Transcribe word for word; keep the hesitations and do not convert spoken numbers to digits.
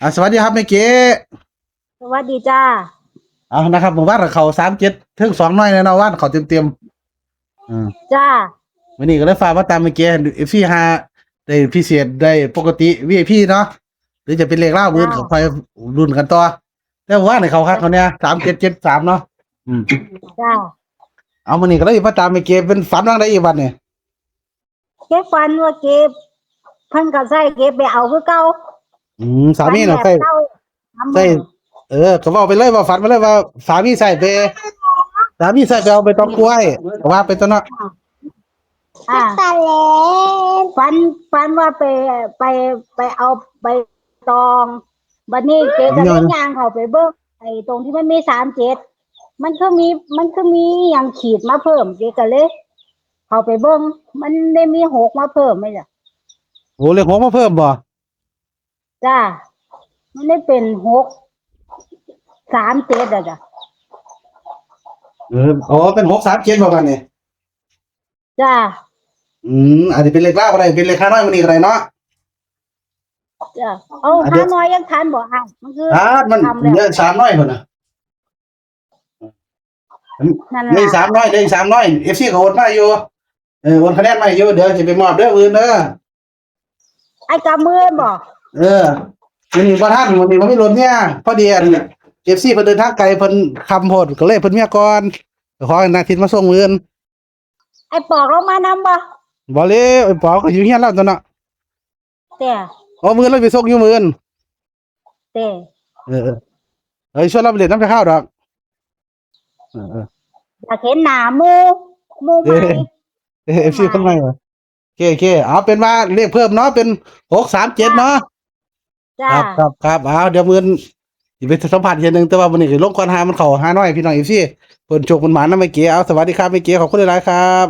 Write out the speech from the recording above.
อ่า สวัสดีครับแม่เก๋ สวัสดีจ้า เอานะครับ เมื่อวานเขาสามเจ็ด เทิงสองน้อยแน่นอน วันเขาเต็มๆ อืม จ้า มื้อนี้ก็เลยฝากมาตามแม่เก๋ เอฟซี หาได้พิเศษ ได้ปกติ วีไอพี เนาะ หรือจะเป็นเลขลาวมื้ออื่น จ้า ก็ค่อยลุ้นกันต่อ แต่ว่าในเขาคักเขาเนี่ย สามเจ็ดเจ็ดสาม เนาะ อืม จ้า เอา มื้อนี้ก็เลยมาตามแม่เก๋ เป็นฝันว่าไงอีกวันเนี่ย เก๋ฝันว่าเก๋ เพิ่นก็ใส่เก๋ไปเอาคือเก่า อืม สามีน่ะ ฝันแบบ ใส่ เก่า ใส่ เออ ก็เว้าไปเลย ว่าฝันไปเลย ว่าสามีใส่ไป สามีใส่ไปเอาใบตองกล้วย ว่าไปตัวเนาะ อ่า ฝัน ฝันว่าไป ไป ไปเอาใบตอง บัดนี้เก๋ก็เลยย่างเข้าไปเบิ่ง ไอ้ตรงที่มันมีสามเจ็ด มันคือมี มันคือมีหยังขีดมาเพิ่ม เก๋ก็เลย เข้าไปเบิ่ง มันได้มีหกมาเพิ่มไหมล่ะ โอ้ เลขหกมาเพิ่มบ่ จ้า มันได้เป็นหกสามเจ็ดอะจ้ะ เออ อ๋อ เป็นหกสามเจ็ดบ่บัดนี้ จ้า อืม อาจจะเป็นเลขลาวก็ได้ เป็นเลขฮานอยมื้อนี้ก็ได้เนาะ จ้า เอา อ่ะ เดี๋ยว ฮานอยยังทันบ่อ่ะ มันคือ ทัน มัน ค่ำแล้ว เหลือสามน้อยพุ่นน่ะ นั่นล่ะ เหลืออีกสามน้อย เหลืออีกสามน้อย เอฟซี ก็โอนมาอยู่ เออ โอนคะแนนมาอยู่ เดี๋ยวจะไปมอบเด้อ มื้ออื่นเด้อ ไอ้กำมือบ่ เออ มื้อนี้บ่ทัน มื้อนี้บ่มีรถเมีย พอดีอัน เอฟซี เพิ่นเดินทางไกล เพิ่นค่ำโพด ก็เลยเพิ่นเมียก่อน ขอให้นาทิตย์มาส่งมื้ออื่น ไอ้ปอกลงมานำบ่ บ่เลย ไอ้ปอกก็อยู่เฮือนแล้วตัวเนาะ แต่ อ๋อ มื้ออื่นเราไปส่งอยู่มื้ออื่น แต่ เออ เออ เอ้ย ชวนเราไปเล่นน้ำไปข้าวดอก เออ เออ อยากเห็นหน้าหมู่ หมู่ใหม่ เออ เออ เอฟซี คนใหม่เหรอ โอเค โอเค เอาเป็นว่าเลขเพิ่มเนาะ เป็นหกสามเจ็ดเนาะ จ้า ครับ ครับ ครับ เอา เดี๋ยวมื้ออื่นสิไปสัมภาษณ์อีกเทื่อนึง แต่ว่ามื้อนี้ก็ลงก่อน หามันเข้าฮานอย พี่น้อง เอฟซี เพิ่นโชคเพิ่นหมานนำแม่เก๋ เอา สวัสดีครับแม่เก๋ ขอบคุณหลายๆครับ